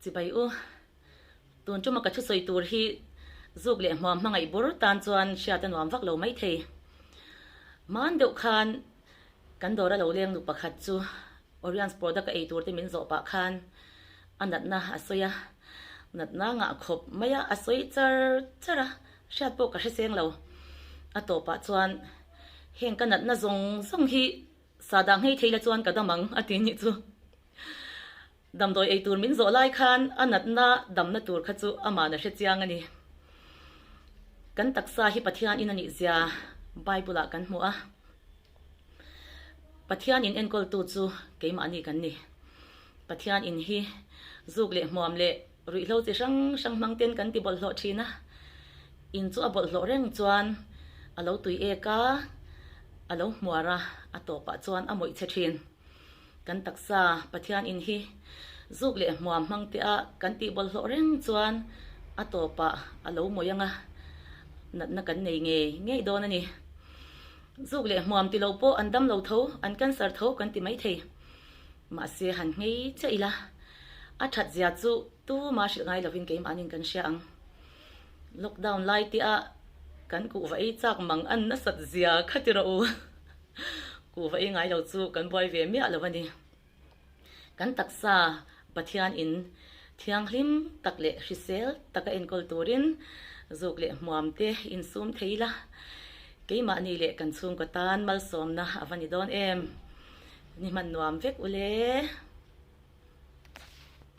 Chibai u, tun tuma ka thusawi tur hi zuk leh hmuam hmangaih bur tan chuan hriat a nuam vak lo maithei. Hman deuh khan kan dawr a lo leng nu pakhat chu Orions product a ei tur te min zawh pah khan a natna a sawi a, natna ngah khawp mai a, a sawi char char a, hriat pawh ka hre seng lo. A tawpah chuan heng ka natna zawng zawng hi Sahdah nghei thei la chuan ka dam ang a ti nih chu. Damdawi ei tur min zawh lai khan a natna damna tur kha chu amah na hre chiang a ni. Kan taksa hi Pathian in a nih zia Bible ah kan hmu a. Pathian in enkawltu chu keimahni kan ni. Pathian in hi zuk leh hmuam leh ruihhlo chi hrang hrang hmang ten kan ti bawlhhlawh thin a. In chu a bawlhhlawh reng chuan a lo tui ek a, a lo hmuar a, a tawpah chuan a mawih che thin. Kan taksa Pathian in hi zuk leh hmuam hmang te a kan tih bawlhhlawh reng chuan a tawpah a lo mawih ang a, natna kan nei ngei ngei dawn a ni. Zuk leh hmuam ti lo pawh an dam lo tho, an cancer tho kan ti maithei. Mahse han nghei chiah ila, a that zia chu tuma hrilh ngai lovin keimahnin kan hria ang. Lockdown lai te a kan kuhva ei chak mang an nasat zia kha ti rawh u. Kuhva ei ngai lo chu kan buai ve miah lo a ni. Kan taksa Pathian in thianghlim tak leh hrisel taka enkawl turin zuk leh hmuam te insum thei ila, keimahni leh kan chhungkaw tan malsawmna a va ni dawn em. Ni hman nuam vek ule.